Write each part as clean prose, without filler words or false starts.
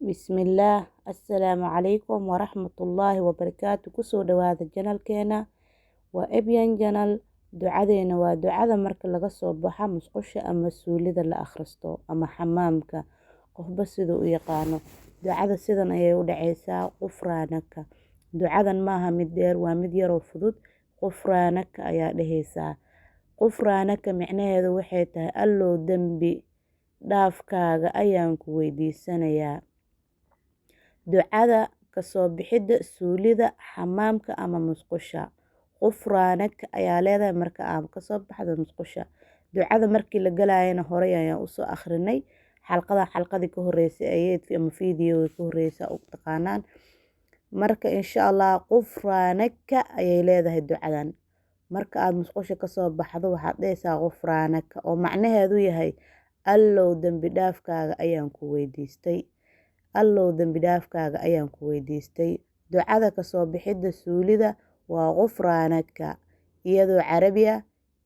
Bismillaah, assalaamu calaykum waraxmatullaahi wabarakaatu. Kusoo dhawaada channelkeena, waa Ebyan Channel. Ducadeena waa ducada marka laga soo baxa musqusha ama suulida la akhristo ama xamaamka, qofba siduu u yaqaano. Ducada sidan ayay u dhaceysaa: qufraanaka. Ducadan maaha mid dheer, waa mid yaroo fudud. Qufraanaka ayaa dheheysaa. Qufraanaka micnaheedu waxay tahay: Allow, dembi dhaafkaaga ayaan ku weydiisanayaa. Ducada kasoo bixidda suulida, xamaamka ama musqusha, qufraanaka ayaa leedahay marka aad kasoo baxdo musqusha. Ducada markii la galayana horey ayaan usoo akhrinay xalqadan, xalqadii ka horeysay ayeed ama videoga ka horeysa u taqaanaan. Marka insha Allah qufraanaka ayay leedahay ducadan. Marka aad musqusha kasoo baxdo, waxaad dhehaysaa qufraanaka, oo macnaheedu yahay: Allow, dembi dhaafkaaga ayaan ku weydiistay. Allow, dembi dhaafkaaga ayaan ku weydiistay. Ducada kasoo bixidda suulida waa qufraanaka, iyadoo Carabiya,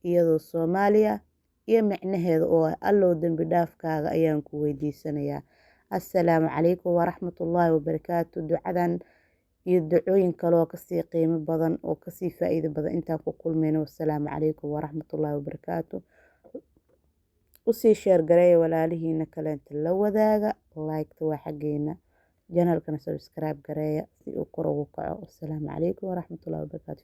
iyadoo Soomaaliya, iyo micnaheeda oo ah: Allow, dembi dhaafkaaga ayaan ku weydiisanayaa. Assalaamu calaykum waraxmatullaahi wabarakaatu. Ducadan iyo ducooyin kaleoo kasii qiimo badan oo kasii faa-iido badan intaan ku kulmayno, wassalaamu calaykum waraxmatullaahi wabarakaatu. Usii share gareeya walaalihiina kaleenta, la wadaaga. Like-ta waa xaggeena, channelkana subscribe gareeya si uu kor ugu kaco. Wassalaamu calaykum waraxmatullaahi wabarakaatu.